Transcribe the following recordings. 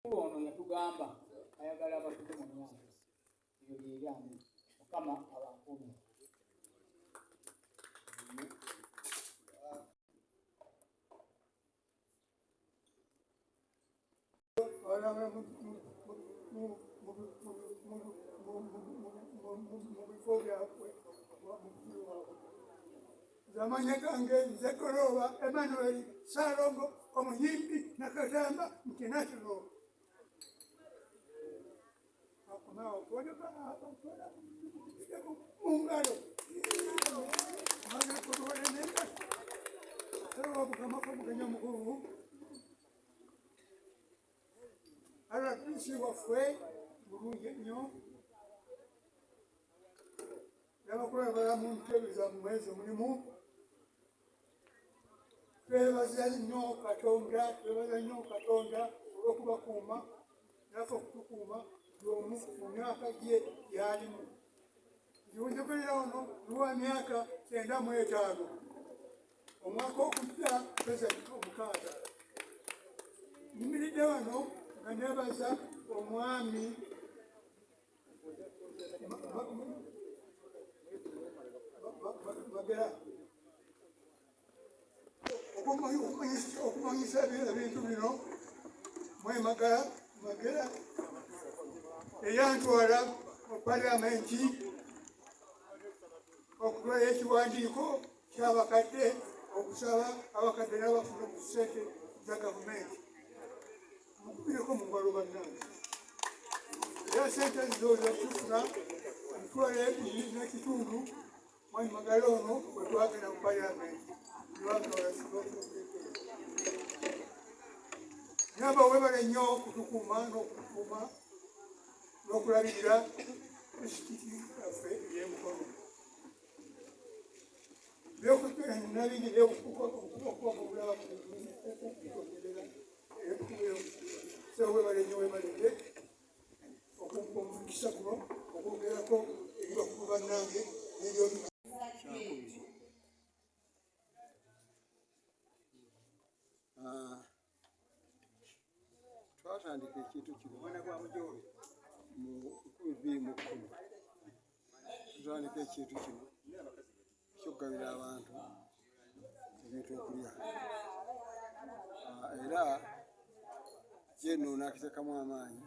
Ono yatugamba ayagala abatuke mu myaka ebyo byebyange. Mukama abakuume. Mu bifo byabwe. Amanya gange nze Golooba Emmanuel Ssaalongo, omuyimbi Nakatamba International. Akomawo mu ngalo Mukama omukulu RPC waffe bulungi ennyo n'abakulabala mu ntebe zammwe zemulimu. Twebaza nnyo Katonda, twebaza nnyo Katonda olw'okubakuuma naffe okutukuuma buli omu mu myaka gye gyalimu. Nziwunzukirira ono luwa myaka 95, omwaka ogujja peza 60. Nyimiridde wano nga nebaza omwami Magera okumanyisa ebintu bino. Mwemagala Magera eyantwala mu Paliamenti okutwala ekiwandiiko ky'abakadde okusaba abakadde n'abafuna ku ssente za gavumenti. Mukubireko mu ngalo bannange. Era sente ezo zakufuna 25,000. Mwami Magala ono bwe twagenda mu Paliamenti, naba webale nnyo okutukuuma n'okutukuuma n'okulabirira disitulikiti yaffe ey'Emukono. Nabingi so webale nnyo, webalidde okumpa omukisa guno okwogerako eri bakulu bannange n'ebyo. Kyakubiri. Ah, twatandika ekintu kino mu 2010. Tutandika ekintu kino ekyokugabira abantu ebintu okulya. Ah, era jeno nakitekamu amaanyi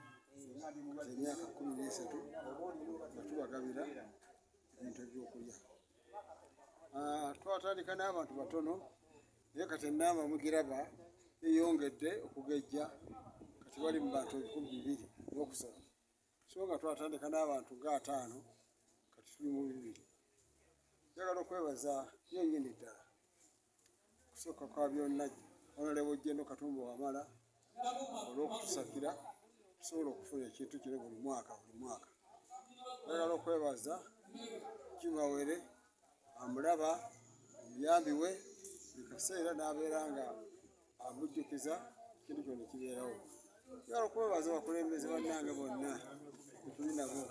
kati emyaka 13 nga tubagabira ebintu ebyokulya. Ah, twatandika n'abantu batono, naye kati enamba mugiraba eyongedde okugejja, kati bali mu bantu 2003, so nga twatandika n'abantu nga 50, kati tuli mu bibiri. Njagala okwebaza nnyo nnyini ddala kusooka kwa byonna Honorable General Katumba Wamala olw'okutusakira tusobola okufuna ekintu kino buli mwaka buli mwaka. Njagala okwebaza Juma Were amulaba omuyambi we buli kaseera n'abeera nga amujjukiza ekintu kyonna kibeerawo. Njagala okwebaza abakulembeze bannange bonna betuli nabo mu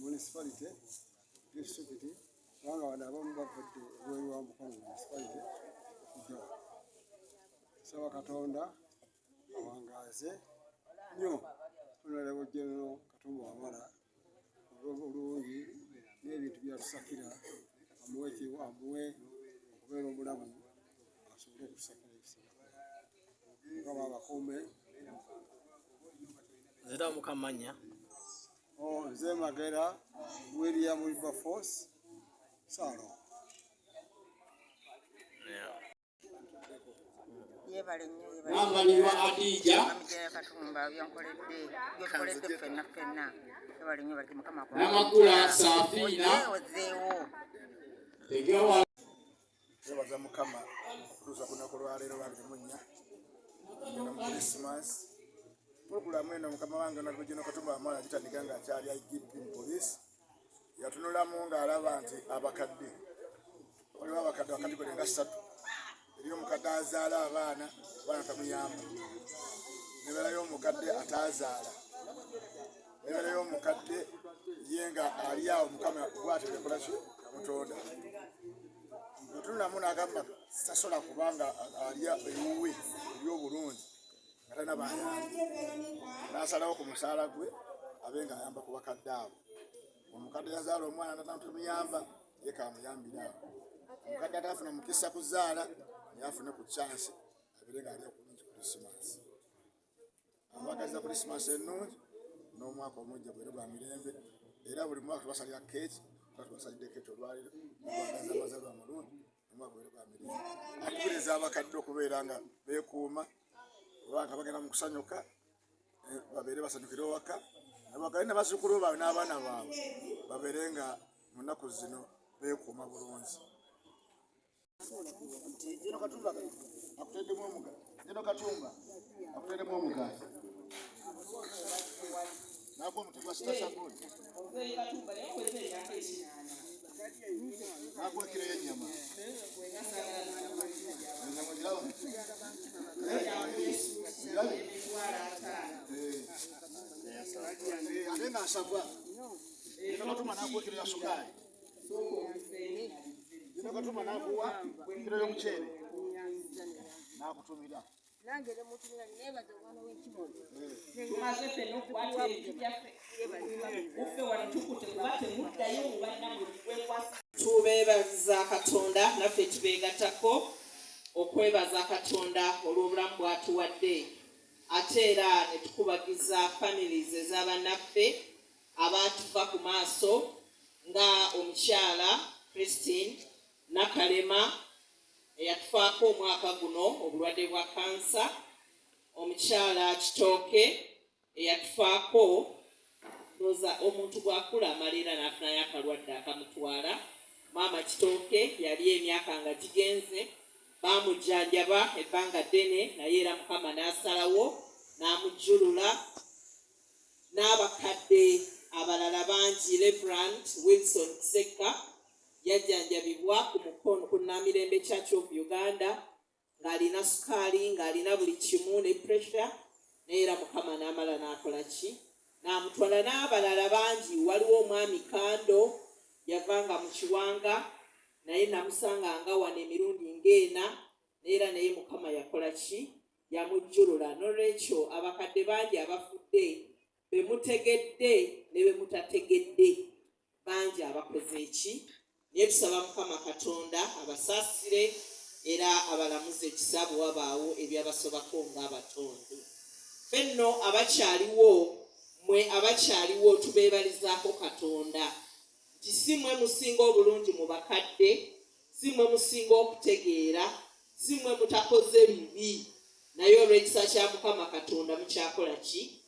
municipality, disitulikiti, kubanga bano abamu bavudde ebweru wa Mukono municipality okujja wano. Nsaba Katonda awangaaze nnyo Honorable General Katumba Wamala olw'obulungi n'ebintu byatusakira, amuwe amuwe okubeera omulamu asobole okutusakira ebisinga. Mukama abakuume. Nzira mukamanya. Oh, nze Magera William Wilberforce Salo. Yebale nnyo, yebale. Namalirwa Adija. Amijja Katumba, byonkoledde, byotukoledde ffenna ffenna, yebale nnyo baleke Mukama akuwe. Namakula Safiina. Ozzeewo. Tegawa. Twebaza Mukama okutuusa ku lunaku lwaleero 24 mu Christmas. Pulogulaamu eno mukama wange Honorable General Katumba Wamala agitandika ng'akyali IGP mu police. Yatunulamu ng'alaba nti abakadde, waliwo abakadde bakategole nga ssatu. Eriyo omukadde azaala abaana, abaana tamuyamba, nebeerayo omukadde ataazaala, nebeerayo omukadde ye nga ali awo Mukama bwatyo yakolaki yamutonda. Yatunulamu n'agamba sasobola kubanga alya ewuwe eri obulungi. nga talina bayambi n'asalawo ku musaala gwe abe nga ayamba ku bakadde abo. Omukadde yazaala omwana natamuyamba ye kamuyambire awo. Omukadde atafuna mukisa kuzaala naye afune ku chance abeere nga ali okulungi Krisimansi. Abagaza Krisimansi ennungi n'omwaka omujja gwere gwa mirembe era buli mwaka tubasalira keeki tuba tubasalidde keeki olwaleero tubagaza amazaalibwa amalungi omwaka gwere gwa mirembe. Akubiriza abakadde okubeera nga beekuuma oba nga bagenda mu kusanyuka eh, babeere basanyukire ewaka bagale ne bazzukulu baabwe n'abaana baabwe babeere nga mu nnaku zino beekuuma bulungi. Nti Jeno Katumba akuteddemu omugaati. Jeno Katumba akuteddemu omugaati. Nakuwa omuti gwa sita sabuni. Nakuwa kiro y'ennyama. Ennyama ogiraba? Ogirabye? Eh. Ate nga nsava. Jeno Katumba nakuwa kiro ya sukaali. Jeno Katumba n'akuwa kiro y'omuceere n'akutumira. Nange ne mutumira nebaza omwana w'ekimono. Tumaze ffenna okukwata ebintu byaffe muffe wano tukute kuba temuddayo mu bannammwe kwekwasa. Tubeebaza Katonda naffe tubeegattako okwebaza Katonda olw'obulamu bw'atuwadde ate era ne tukubagiza families ez'abannaffe abaatuva ku maaso nga omukyala Christine Nakalema eyatufaako omwaka guno obulwadde bwa kansa, omukyala Kitooke eyatufaako ndowooza omuntu bw'akula amala era n'afunayo akalwadde akamutwala. Maama Kitooke yali emyaka nga gigenze, baamujjanjaba ebbanga ddene naye era Mukama n'asalawo n'amujjulula. N'abakadde abalala bangi, Rev. Wilson Kisekka yajjanjabibwa ku mukono ku Namirembe Church of Uganda ng'alina sukaali ng'alina buli kimu ne pressure naye era Mukama n'amala n'akola ki n'amutwala n'abalala bangi. Waliwo omwami Kando yavanga mu Kiwanga naye namusanga nga wano emirundi ng'ena naye era naye Mukama yakola ki yamujjulula. Nolwekyo abakadde bangi abafudde be mutegedde ne be mutategedde bangi abakoze eki naye tusaba Mukama Katonda abasaasire era abalamuze ekisa bwe wabaawo ebyabasobako ng'abatonde. Ffe nno abakyaliwo, mmwe abakyaliwo tubeebalizaako Katonda nti si mmwe musinga obulungi mu bakadde, si mmwe musinga okutegeera, si mmwe mutakoze bibi, naye olw'ekisa kya Mukama Katonda mukyakola ki?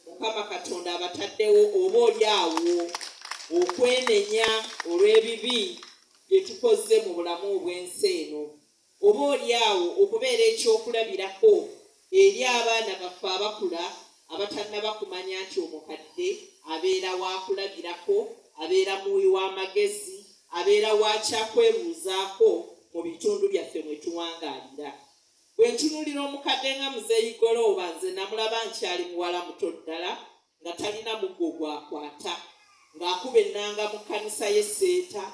Mukama Katonda abataddewo oba oli awo okwenenya olw'ebibi bye tukoze mu bulamu obw'ensi eno, oba oli awo okubeera ekyokulabirako eri abaana baffe abakula abatannaba kumanya nti omukadde abeera wa kulabirako, abeera muwi w'amagezi, abeera wa kyakwebuuzaako mu bitundu byaffe mwe tuwangaalira. Bwe ntunuulira omukadde nga Muzeeyi Golooba nze namulaba nkyali muwala muto ddala nga talina muggo gw'akwata, ng'akuba ennanga mu kkanisa y'e Seeta,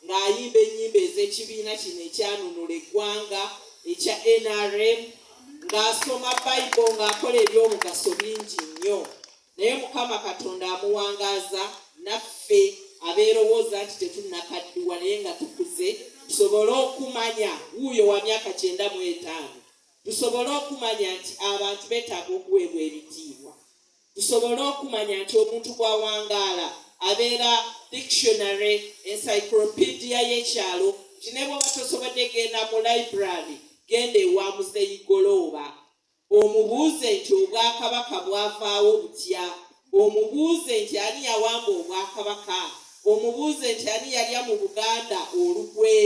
ng'ayimba ennyimba ez'ekibiina kino ekyanunula eggwanga ekya nrm, ng'asoma Bible, ng'akola eby'omugaso bingi nnyo. Naye Mukama Katonda amuwangaaza naffe abeerowooza nti tetunnakaddiwa naye nga tukuze tusobole okumanya wuuyo wa myaka 95 tusobole okumanya nti abantu beetaaga okuweebwa ebitiibwa tusobole okumanya nti omuntu bw'awangaala abeera dictionary encyclopedia y'ekyalo nti ne bw'oba tosobodde genda mu library genda ewa Muzeeyi Golooba Omubuuze nti obwakabaka bwavaawo butya? Omubuuze nti ani yawamba obwakabaka? Omubuuze nti ani yalya mu Buganda olukwe?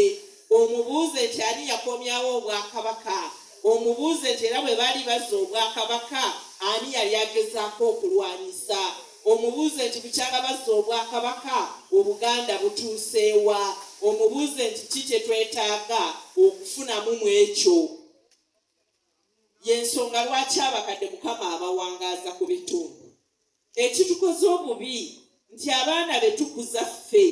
Omubuuze nti ani yakomyawo obwakabaka? Omubuuze nti era bwe baali bazza obwakabaka ani yali agezaako okulwanyisa? Omubuuze nti bukyanga bazza obwakabaka Obuganda butuuse wa? Omubuuze nti ki kye twetaaga okufunamu mu ekyo? Y'ensonga lwaki abakadde Mukama abawangaaza ku bitundu. Ekitukoze obubi nti abaana be tukuza ffe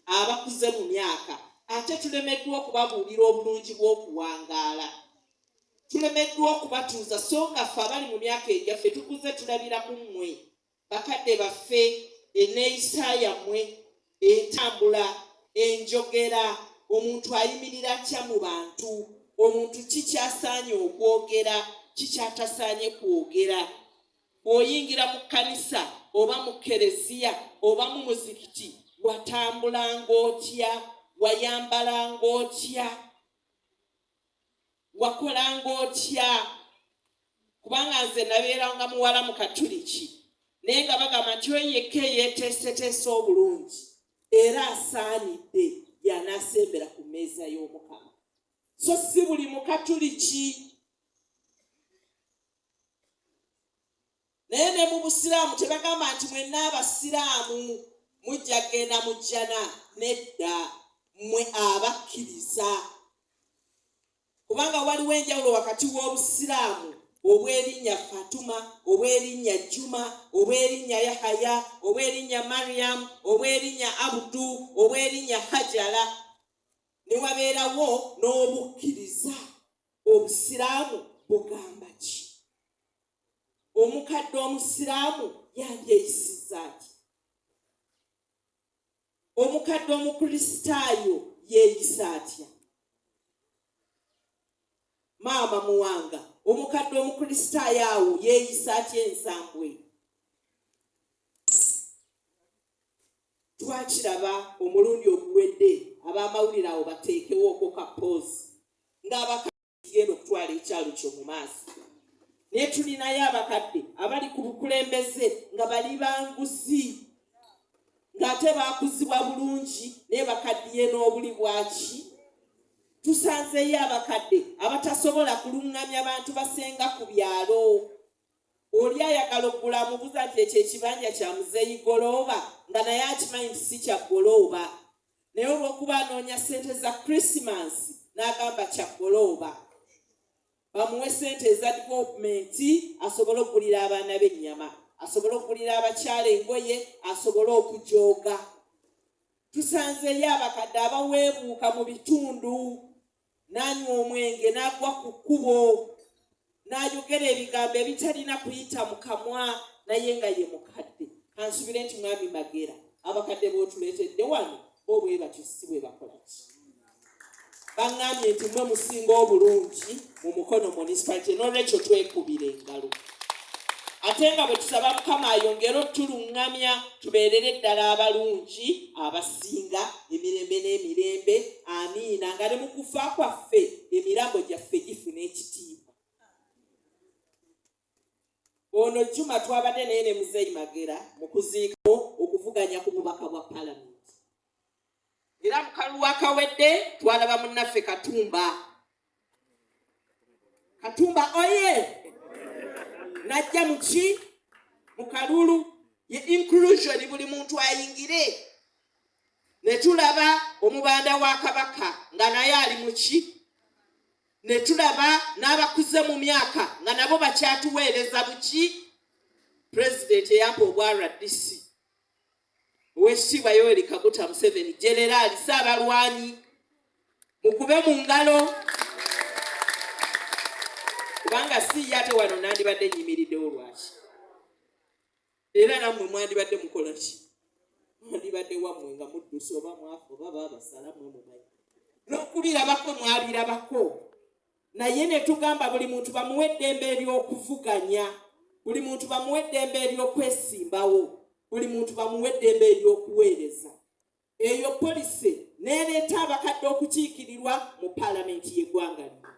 abakuze mu myaka ate tulemeddwa okubabuulira obulungi bw'okuwangaala. Tulemeddwa okubatuuza so nga ffe abali mu myaka egyaffe tukuze tulabira ku mmwe bakadde baffe, enneeyisa yammwe, entambula, enjogera, omuntu ayimirira atya mu bantu, omuntu ki ky'asaanye okwogera, ki ky'atasaanye kwogera. Bw'oyingira mu kkanisa oba mu kereziya oba mu muzikiti watambulanga otya, wayambalanga otya, wakolanga otya? Kubanga nze nabeeranga muwala mu Katuliki, naye nga bagamba nti oyo yekka eyeeteeseteese obulungi era asaanidde y'anaasembera ku mmeeza y'Omukama, so si buli Mukatuliki. Naye ne mu Busiraamu tebagamba nti mwenna Abasiraamu mujja kugenda mu jjana. Nedda, mmwe abakkiriza. Kubanga waliwo enjawulo wakati w'Obusiraamu obw'erinnya Fatuma, obw'erinnya Juma, obw'erinnya Yahaya, obw'erinnya Mariam, obw'erinnya Abdu, obw'erinnya Hajara, ne wabeerawo n'obukkiriza. Obusiraamu bugamba ki? Omukadde Omusiraamu yandyeyisizza atya? Omukadde Omukristaayo yeeyisa atya? Maama Muwanga, omukadde Omukristaayo awo yeeyisa atya ensambwe? Twakiraba omulundi oguwedde, ab'amawulire awo bateekewo okwo ka poozi ng'abaka kigenda okutwala ekyalo kyo mu maaso. Naye tulinayo abakadde abali ku bukulembeze nga bali banguzi, ng'ate baakuzibwa bulungi, naye bakaddiye n'obuli bwaki. Tusanzeeyo abakadde abatasobola kuluŋŋamya bantu basenga ku byalo. Oli ayagala okugula amubuuza nti ekyo ekibanja kya Muzeeyi Golooba, nga naye akimanyi nti si kya Golooba, naye olw'okuba anoonya ssente za Krisimansi n'agamba kya Golooba, bamuwe ssente eza development asobole okugulira abaana be ennyama, asobole okugulira abakyala engoye, asobole okujooga. Tusanzeeyo abakadde abaweebuuka mu bitundu, n'anywa omwenge n'agwa ku kkubo, n'ayogera ebigambo ebitalina kuyita mu kamwa, naye nga ye mukadde. Kansubire nti Mwami Magera, abakadde b'otuleetedde wano bo bwe batyo si bwe bakola ki? Baŋŋambye nti mmwe musinga obulungi mu Mukono Municipality, n'olwekyo twekubira engalo, ate nga bwe tusaba Mukama ayongere otuluŋŋamya tubeerere ddala abalungi abasinga emirembe n'emirembe. Amiina. Nga ne mu kufa kwaffe emirambo gyaffe gifuna ekitiibwa. Ono Juma twabadde naye ne Muzeeyi Magera mu kuziika okuvuganya ku bubaka bwa palamenti, era mu kalulu akawedde twalaba munnaffe Katumba. Katumba oye najja muki mu kalulu ye inclusion, buli muntu ayingire, ne tulaba omubanda wa Kabaka nga naye ali muki, ne tulaba n'abakuze mu myaka nga nabo bakyatuweereza buki. Pulezidenti eyampa obwa RDC, Owekitiibwa Yoweri Kaguta Museveni, Generali Ssaabalwanyi, mukube mu ngalo, kubanga si ye ate wano nandibadde nnyimiriddewo lwaki? Era nammwe mwandibadde mukola ki? Mwandibadde wammwe nga mudduse oba mwafu oba baabasala, mwe mumanyi n'okubirabako mwabirabako. Naye ne tugamba buli muntu bamuwe eddembe ery'okuvuganya, buli muntu bamuwe eddembe ery'okwesimbawo, buli muntu bamuwe eddembe ery'okuweereza. Eyo policy n'ereeta abakadde okukiikirirwa mu paalamenti y'eggwanga lino.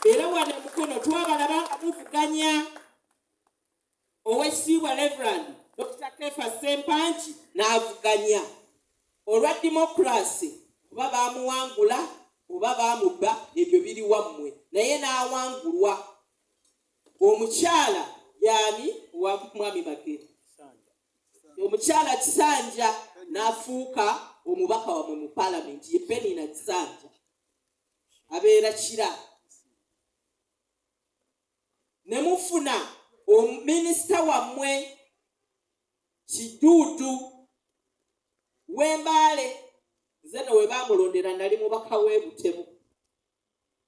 Era wano e Mukono twabalaba nga muvuganya. Owekitiibwa Reverand Dokita Kefa Ssempangi n'avuganya olwa democracy, oba baamuwangula oba baamubba, ebyo biri wammwe, naye n'awangulwa. Omukyala yaani wa Mwami Magere, omukyala Kisanja, n'afuuka omubaka wamwe mu palamenti, ye Penina Kisanja, abeera Kira. Ne mufuna ominisita wammwe Kiduudu w'Embaale. Nze no we baamulondera nali mubaka w'e Butemu.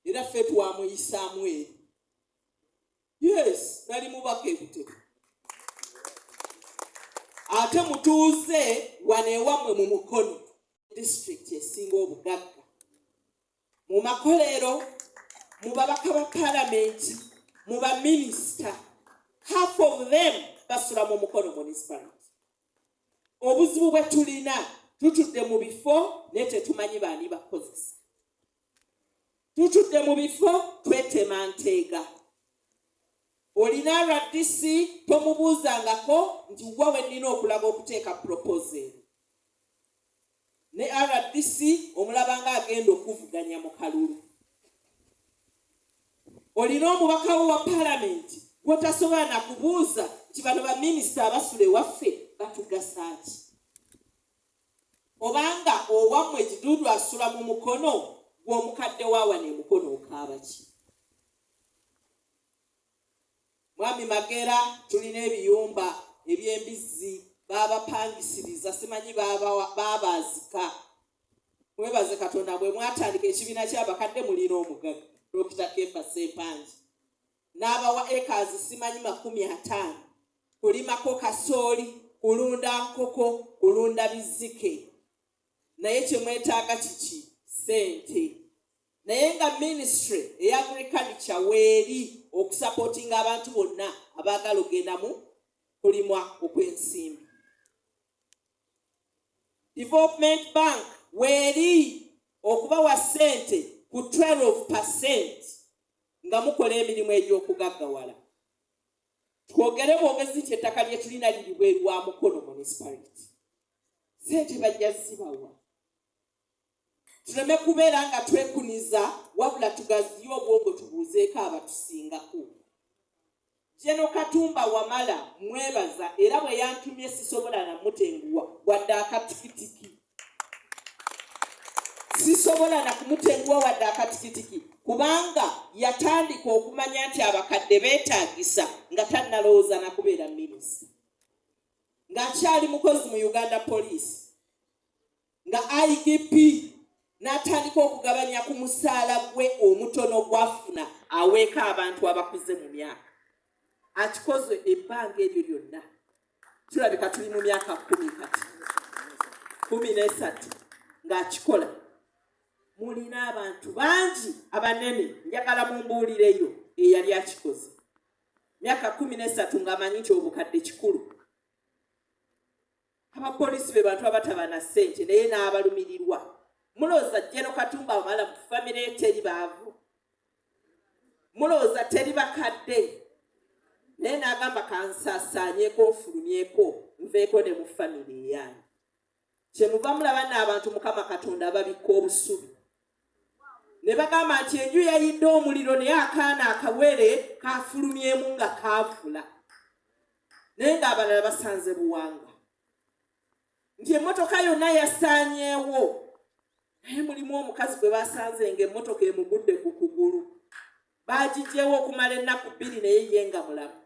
Era ffe twamuyisaamu eri. Yes, nali mubaka ebutebe. Ate mutuuze wano ewammwe mu Mukono, disitulikiti esinga obugagga mu makolero, mu babaka ba palamenti, mu baminisita, half of them basula mu Mukono municipality. Obuzibu bwe tulina, tutudde mu bifo naye tetumanyi baani bakozesa. Tutudde mu bifo twetema nteega. Olina RDC tomubuuzangako nti wa we nnina okulaga okuteeka proposal. Ne RDC omulaba nga agenda okuvuganya mu kalulu. Olina omubaka wo wa palamenti gwotasobola na kubuuza nti bano baminisita abasula ewaffe batugasa ki? Obanga owammwe Kiduudu asula mu Mukono, gwe omukadde wa wano e Mukono okaaba ki? Mwami Magera, tulina ebiyumba eby'embizzi baabapangisiriza, simanyi baabaazika. Mwebaze Katonda bwe mwatandika ekibiina ky'abakadde mulina omugagga Dokita Kefa Ssempangi n'abawa acres simanyi 50 kulimako kasooli, kulunda nkoko, kulunda bizike. Naye kye mwetaaga kiki? Ssente. Naye nga ministry eya agriculture weeri okusapootinga abantu bonna abaagala okugenda mu kulimwa okw'ensimbi. Development Bank weeri okubawa ssente ku 12% nga mukola emirimu egy'okugaggawala. Twogere bwogezi nti ettaka lye tulina liri bweru wa Mukono municipality. Ssente bajja zibawa. Tuleme kubeera nga twekuniza wabula tugaziye obwongo tubuuzeeko abatusingako. General Katumba Wamala mwebaza era bwe yantumye sisobola namutenguwa wadde akatikitiki. Sisobola na kumutenguwa wadde akatikitiki kubanga yatandika okumanya nti abakadde beetaagisa nga tannalowooza na kubeera minisita. Ng'akyali mukozi mu Uganda Police nga IGP n'atandika okugabanya ku musaala gwe omutono gw'afuna aweeko abantu abakuze mu myaka. Akikoze ebbanga eryo lyonna. Tulabika tuli mu myaka 10 kati, 13 ng'akikola. Mulina abantu bangi abanene, njagala mumbuulireyo eyali akikoze myaka 13 ng'amanyi nti obukadde kikulu. Abapoliisi be bantu abataba na ssente naye n'abalumirirwa. Mulowooza General Katumba Wamala mu famire teri baavu? Mulowooza teri bakadde? Naye n'agamba kansaasaanyeko nfulumyeko nveeko ne mu famire eyange. Kyemuva mulaba n'abantu Mukama Katonda ababikka obusubi. Ne bagamba nti enju yayidde omuliro naye akaana akawere kafulumyemu nga kaavula. Naye ng'abalala basanze buwanga. Nti emmotoka yonna yasaanyeewo. Naye mulimu omukazi gwe basanze ng'emmotoka emugudde ku kugulu. Baagigyewo okumala ennaku 2 naye ye nga mulamu.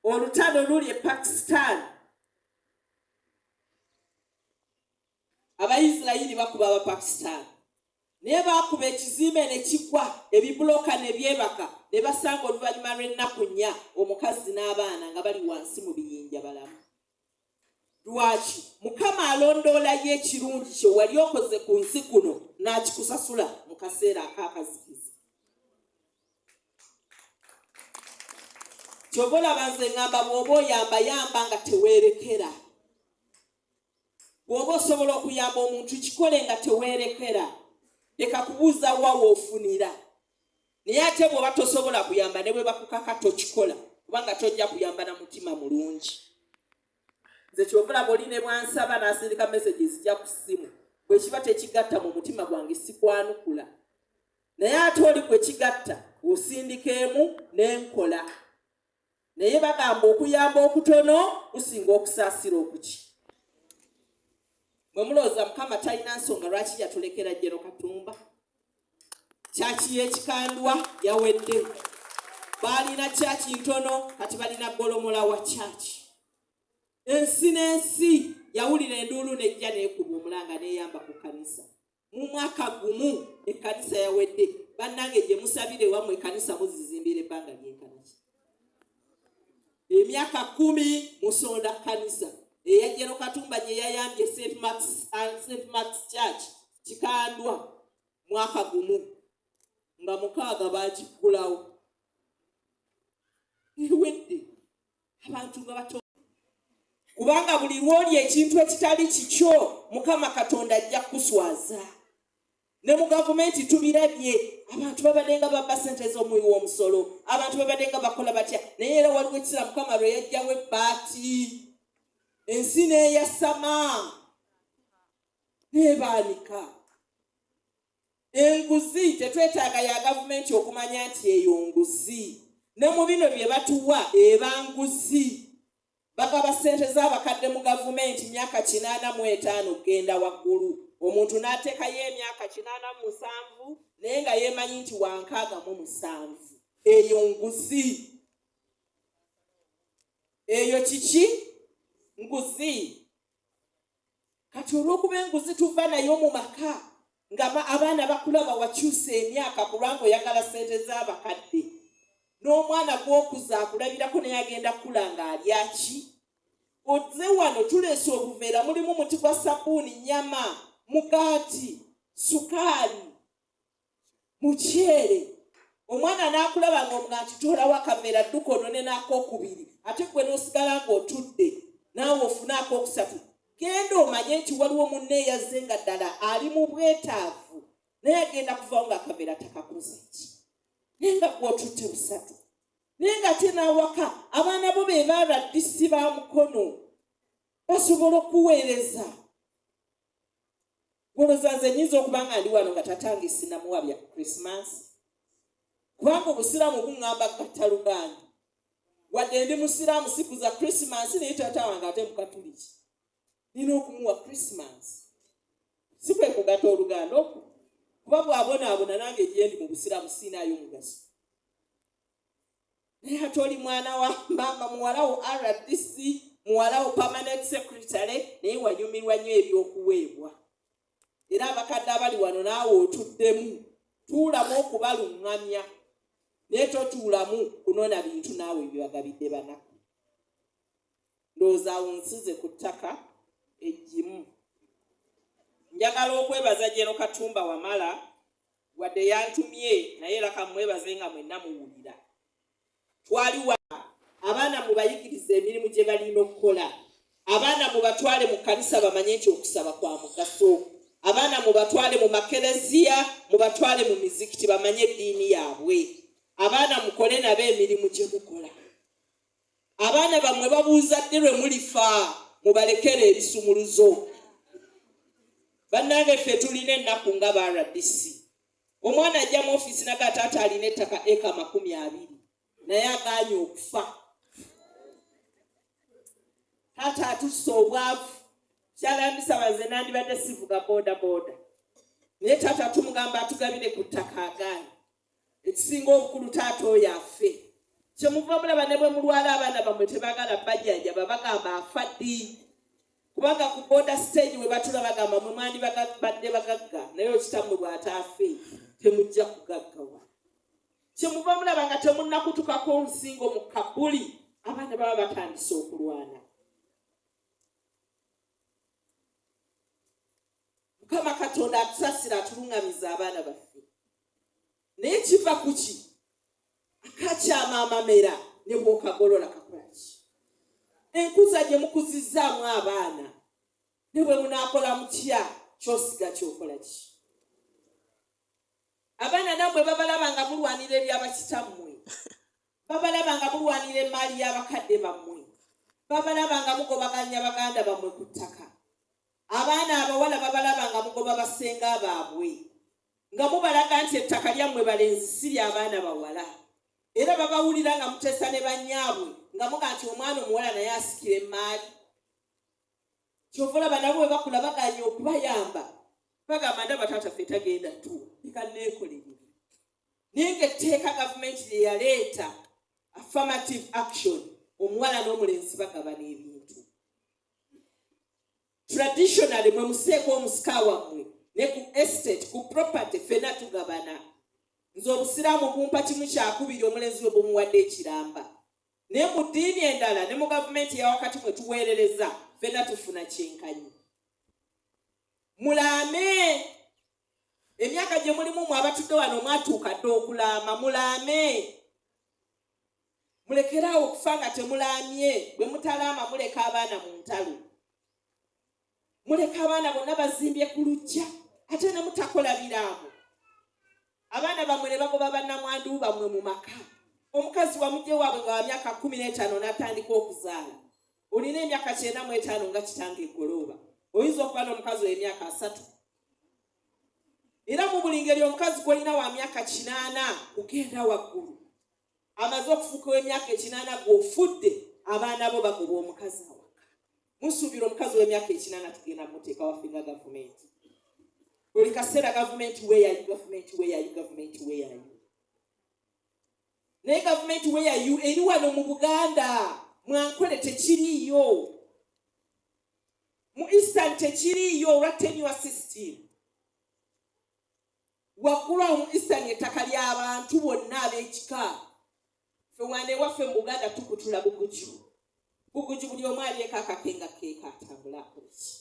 Olutalo luli e Pakistan. Abayisirayiri bakuba Abapakistan. Naye baakuba ekizimbe ne kigwa, ebibuloka ne byebaka, ne basanga oluvannyuma lw'ennaku nnya omukazi n'abaana nga bali wansi mu biyinja balamu. Lwaki? Mukama alondoola ye ekirungi kye wali okoze ku nsi kuno n'akikusasula mu kaseera ak'akazikiza. Ky'ova olaba nze ŋŋamba bw'oba oyamba, yamba nga teweerekera. Bw'oba osobola okuyamba omuntu kikole nga teweerekera, leka kubuuza wa w'ofunira. Naye ate bw'oba tosobola kuyamba ne bwe bakukaka tokikola kubanga tojja kuyamba na mutima mulungi. Nze ky'ova olaba oli ne bw'ansaba n'asindika message ezijja ku ssimu, bwe kiba tekigatta mu mutima gwange sikwanukula. Naye ate oli gwe kigatta osindika emu ne nkola. Naye bagamba okuyamba okutono kusinga okusaasira okuki. Mwe mulowooza Mukama talina nsonga lwaki yatulekera General Katumba? Kyaki y'ekikandwa yawedde. Baalina kyaki ntono kati balina golomola wa kyaki. Ensi n'ensi yawulira enduulu n'ejja n'ekuba omulanga n'eyamba ku kkanisa. Mu mwaka gumu ekkanisa yawedde. Bannange gye musabira ewammwe ekkanisa muzizimbira ebbanga lyenkana ki? Emyaka 10 musonda kkanisa eya Jeno Katumba gye yayambye St. Mark's Church Kikandwa, mwaka gumu nga 6 bagiggulawo, ewedde. Abantu nga bato, kubanga buli lw'olya ekintu ekitali kikyo, Mukama Katonda ajja kukuswaza. Ne mu gavumenti tubirabye, abantu babadde nga babba sente z'omuwi w'omusolo, abantu babadde nga bakola batya, naye era waliwo ekiseera Mukama lwe yajjawo ebbaati, ensi n'eyasama n'ebaanika. Enguzi tetwetaaga ya gavumenti okumanya nti eyo nguzi. Ne mu bino bye batuwa eba nguzi. Bagaba ssente z'abakadde mu gavumenti myaka 85 okugenda waggulu, omuntu n'ateekayo emyaka 87 naye nga yeemanyi nti wa 67. Eyo nguzi. Eyo kiki? Nguzi. Kati olw'okuba enguzi tuva nayo mu maka, nga abaana bakulaba wakyusa emyaka kubanga oyagala ssente z'abakadde, n'omwana gw'okuza akulabirako naye agenda kukula ng'alya ki? Ozze wano tuleese obuveera, mulimu muti gwa sabbuuni, nnyama, mugaati, sukaali, muceere. Omwana n'akulaba ng'omuga nti toolawo akaveera, dduka onone n'akookubiri, ate ggwe n'osigala ng'otudde naawe ofune akookusatu. Genda omanye nti waliwo munne eyazze nga ddala ali mu bwetaavu, naye agenda kuvaawo ng'akaveera takakoze ki, naye nga ggwe otutte busatu. Naye ng'ate n'awaka abaana bo be ba RDC ba Mukono basobola okuweereza. Gwolowooza nze nnyinza okuba nga ndi wano nga tatange sinamuwa bya Christmas? Kubanga obusiraamu buŋŋamba gatta luganda. Wadde ndi musiraamu sikuza Christmas, naye taata wange ate mukatuliki, nina okumuwa Christmas. Si kwe kugatta oluganda okwo? Kuba bw'abonaabona nange gye ndi mu busiraamu siinaayo mugaso. Naye ate oli mwana wa maama, muwala wo RDC, muwala wo permanent secretary, naye wanyumirwa nnyo ebyokuweebwa. Era abakadde abali wano naawe otuddemu, tuulamu okubaluŋŋamya, naye totuulamu kunona bintu naawe byebagabidde banaku. Ndowooza awo nsize ku ttaka eggimu. Njagala okwebaza Jeno Katumba Wamala, wadde yantumye, naye era kamwebaze nga mwenna muwulira. Twali wa abaana mubayigirize emirimu gye balina okukola. Abaana mubatwale mu kkanisa bamanye nti okusaba kwa mugaso. Abaana mubatwale mu makereziya, mubatwale mu mizikiti bamanye eddiini yaabwe. Abaana mukole nabo emirimu gye mukola. Abaana bammwe babuuza ddi lwe mulifa, mubalekere ebisumuluzo. Bannange ffe tulina ennaku nga ba RDC. Omwana ajja mu ofiisi naga taata alina ettaka eka 20 naye agaanye okufa. Taata atussa obwavu. Kyalambisa nze nandibadde sivuga boda boda, naye taata tumugamba atugabire ku ttaka agaanye. Ekisinga obukulu taata oyo afe. Kyemuva mulaba ne bwe mulwala abaana bammwe tebagala bajjanjaba, bagamba afa ddi? Kubanga ku boda stage we batula bagamba mwe mwandibadde bagagga, naye okitammwe bw'ataafe temujja kugaggawa. Kyemuva mulaba nga temunnakutukako nsingo mu kabuli, abaana baba batandise okulwana. Mukama Katonda atusasira, atuluŋŋamiza abaana baffe. Naye kiva ku ki? Akakyama amamera ne bw'okagolola kakola ki? Enkuza gye mukuzizzaamu abaana, ne bwe munaakola mutya, ky'osiga ky'okola ki? Abaana nammwe babalaba nga mulwanira ebyabakitammwe, babalaba nga mulwanira emmaali y'abakadde bammwe, babalaba nga mugobaganya baganda bammwe ku ttaka. Abaana abawala babalaba nga mugoba basenga baabwe, nga mubalaga nti ettaka lyammwe balenzi si lya baana bawala. Era babawulira nga muteesa ne bannyaabwe nga muga nti omwana omuwala naye asikira emmaali. Kyova olaba nabo bwe bakula baganye okubayamba, bagamba ndaba taata ffe tagenda tuwa, leka neekolerere. Naye ng'etteeka gavumenti lye yaleeta affirmative action, omuwala n'omulenzi bagabana ebintu. Traditionally mwe museeko omusika wammwe. Ne ku estate, ku property, ffena tugabana. Nze Obusiraamu bumpa kimu kyakubiri, omulenzi we bumuwadde ekiramba. Naye mu ddiini endala ne mu gavumenti eyawakati mwe tuweerereza, ffena tufuna kyenkanyi. Mulaame emyaka gye mulimu mwe abatudde wano mwatuuka dda okulaama. Mulaame, mulekere awo okufa nga temulaamye. Bwe mutalaama muleka abaana mu ntalo, muleka abaana bonna bazimbye ku luggya, ate ne mutakola biraamo. Abaana bammwe ne bagoba bannamwandu bammwe mu maka. Omukazi wamugye waabwe nga wa myaka 15 n'atandika okuzaala. Olina emyaka 95 nga kitange egolooba, oyinza okuba n'omukazi ow'emyaka 30. Era mu buli ngeri omukazi gw'olina wa myaka 80 kugenda waggulu, amaze okufuuka ow'emyaka 80, gw'ofudde, abaana bo bagoba omukazi awaka. Musuubira omukazi w'emyaka 80 tugenda muteeka waffe nga gavumenti? Buli kaseera gavumenti weyayu, gavumenti weyayu, gavumenti weyayu. Naye gavumenti weyayu eri wano mu Buganda, mwankole tekiriiyo, mu Eastern tekiriiyo olwa tenure system. Waggulu awo mu Eastern ettaka ly'abantu bonna ab'ekika. Ffe wano ewaffe mu Buganda tukutula buguju buguju, buli omu alyeko akakenga keeka atambule akoleki.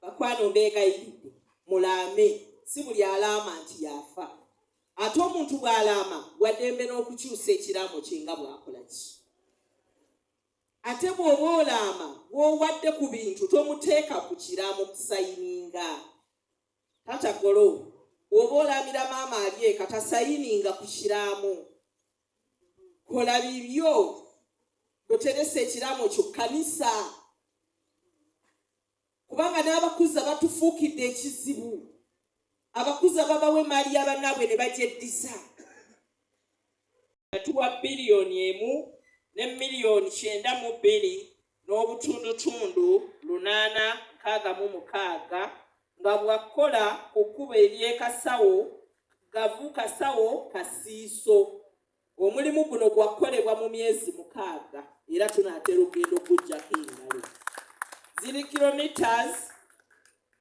Bakwano, mbeegayiridde mulaame. Si buli alaama nti yafa. Ate omuntu bw'alaama waddembe n'okukyusa ekiraamo kye nga bw'akola ki. Ate bw'oba olaama, gw'owadde ku bintu tomuteeka ku kiraamo kusayininga. Tata Golo, bw'oba olaamira maama ali eka, tasayininga ku kiraamo. Kola bibyo, goteresa ekiraamo kyo kkanisa, kubanga n'abakuza batufuukidde ekizibu. Abakuza babawa emaali y'abannaabwe ne bagyeddiza. Yatuwa 1 ne miliyoni 92 n'obutundutundu 866, nga bwakola ku kkubo ery'Ekasawo Gavu Kasawo Kasiiso. Omulimu guno gwakolebwa mu myezi 6, era tunaatera okugenda okuggyako engalo. Ziri kilometers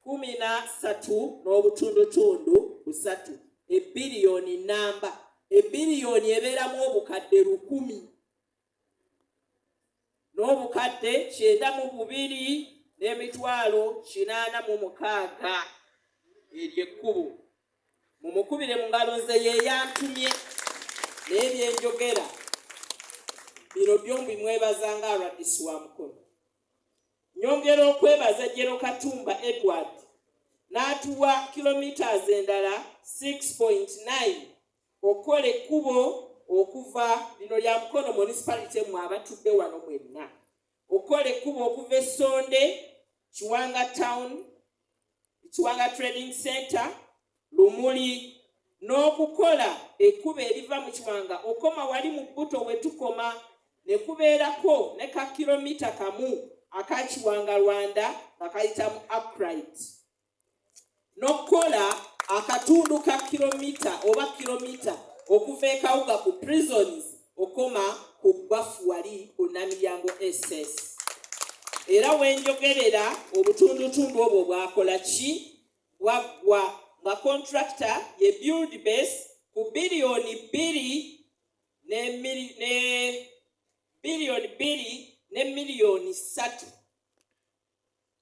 13.3, ebbiliyoni namba. Ebbiliyoni ebeeramu obukadde 1,000 n'obukadde 92 n'emitwalo 86. Eryo ekkubo mumukubire mu ngalo. Nze yeyantumye, naye byenjogera bino byombi mwebaza nga RDC wa Mukono. Nyongera okwebaza General Katumba Edward n'atuwa kilometers endala 6.9 okukola ekkubo okuva lino lya Mukono Municipality, mwe abatudde wano mwenna, okukola ekkubo okuva Essonde, Kiwanga Town, Kiwanga Trading Center, Lumuli, n'okukola ekkubo eriva mu Kiwanga okoma wali mu Bbuto we tukoma, ne kubeerako ne ka kilomita 1 aka Kiwanga Rwanda nga kayita mu Akright, n'okukola akatundu ka kilomita oba kilomita okuva e Kawuga ku prisons okoma ku Gwafu wali ku Namiryango SS. Era wenjogerera obutundutundu obwo bwakola ki? Bwaggwa, nga contractor ye Build Base ku 2 biliyoni ne 2 biliyoni ne miliyoni 3,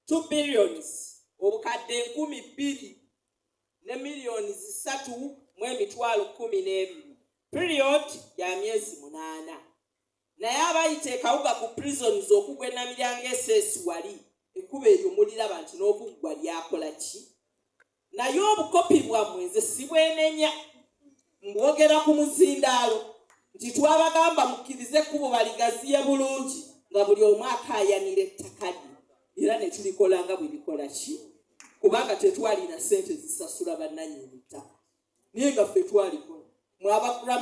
2 billions, obukadde 2,312,000, period ya myezi 8. Naye abayita ekawuga ku prisons okugwa enamiryango SS wali, ekkubo eryo muliraba nti n'okuggwa lyakola ki. Naye obukopi bwammwe nze sibwenenya, mbwogera ku muzindaalo nti twabagamba mukkirize ekkubo baligaziye bulungi nga buli omu akaayanira ettaka lye, era ne tulikola nga bwe likola ki, kubanga tetwalina ssente zisasula bannannyini ttaka, naye nga ffe twalikola. Mwe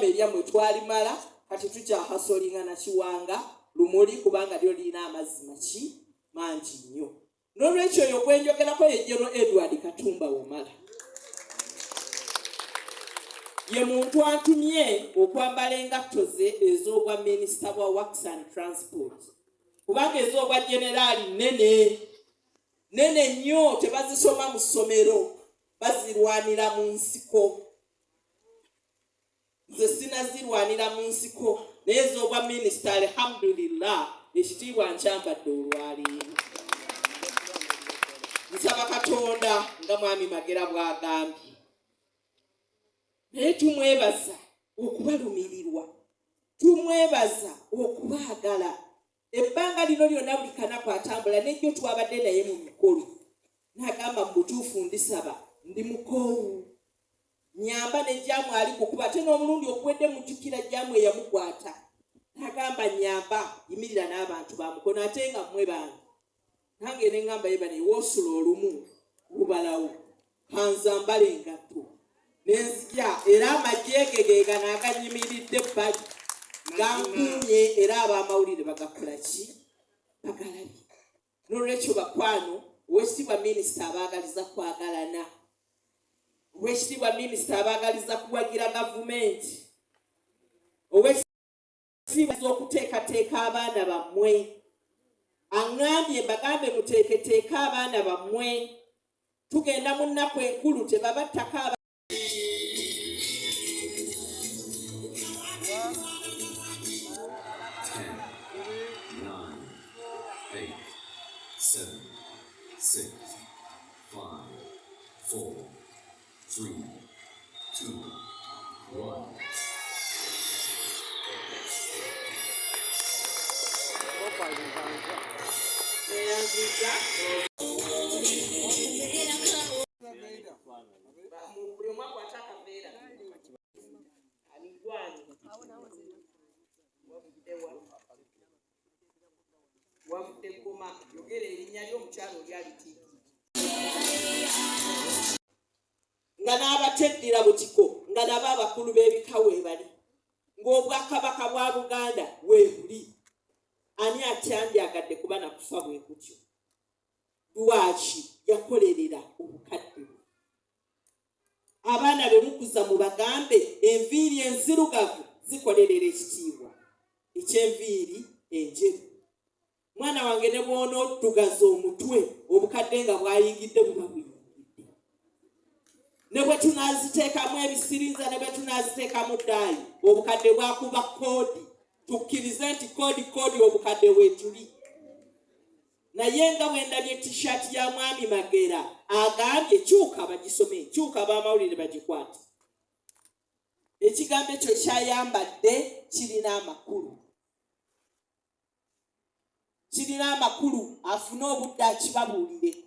eryammwe twalimala, kati tukyahasolinga na Kiwanga Lumuli, kubanga lyo lirina amazzi maki mangi nnyo. N'olwekyo oyo gwenjogerako ye General Edward Katumba Wamala, ye muntu antumye okwambala engatto ze ez'obwa minisita bwa Works and Transport, kubanga ez'obwa generaali nene nene nnyo, tebazisoma mu ssomero. Bazirwanira mu nsiko. Nze sinazirwanira mu nsiko, naye ez'obwa minisita, alhamdulillah, ekitiibwa nkyambadde olwaleero. Nsaba Katonda nga Mwami Magera bw'agambye, naye tumwebaza okubalumirirwa, tumwebaza okubaagala ebbanga lino lyonna. Buli kanaku atambula nejjo twabadde naye mu mikolo, n'agamba, "Mu butuufu ndisaba, ndi mukoowu, nyamba." Ne jam ali kukuba, ate n'omulundi okuwedde mujjukira jam eyamukwata, n'agamba, "Nyamba, yimirira n'abantu bamukono, ate nga mmwe bange." Nange ne ŋŋamba, "Ye bane, woosula olumu gubalawo, kanzambala engatto nenzija." Era amagye ge ge gano aganyimiridde ebbali gankuumye, era ab'amawulire bagakola ki? Bagalabye. Nolwekyo bakwano, owekitiibwa minisita abaagaliza kwagalana, owekitiibwa minisita abaagaliza kuwagira gavumenti, owekitiibwa okuteekateeka abaana bammwe. Aŋŋambye mbagambe muteeketeeke abaana bammwe, tugenda mu nnaku enkulu, tebabattako. 10, 9, 8, 7, 6, 5, 4, 3, 2, 1. Neyanziza buli omu akwate akaveera aligwani. Wavuddewa? Wavudde Goma. Yogera erinnya ly'omukyalo oli alitiikiri nga n'abateddira butiko, nga nabo abakulu b'ebika weebali, ng'obwakabaka bwa Buganda weebuli. Ani atyandyagadde kuba nakufa bwe kutyo? Lwaki yakolerera obukadde bwe? Abaana be mukuza mubagambe enviiri enzirugavu zikolerera ekitiibwa ekyenviiri enjeru. Mwana wange, ne bw'onooddugaza omutwe, obukadde nga bwayingidde buba buyingidde. Ne bwe tunaaziteekamu ebisirinza, ne bwe tunaaziteekamu ddaayi, obukadde bwakuba koodi. Tukkirize nti koodi koodi, obukadde weetuli. Naye nga bwe ndabye T-shirt ya Mwami Magera, agambye kyuka bagisome, kyuka ab'amawulire bagikwate. Ekigambo ekyo kyayambadde kirina amakulu, kirina amakulu. Afune obudde akibabuulire.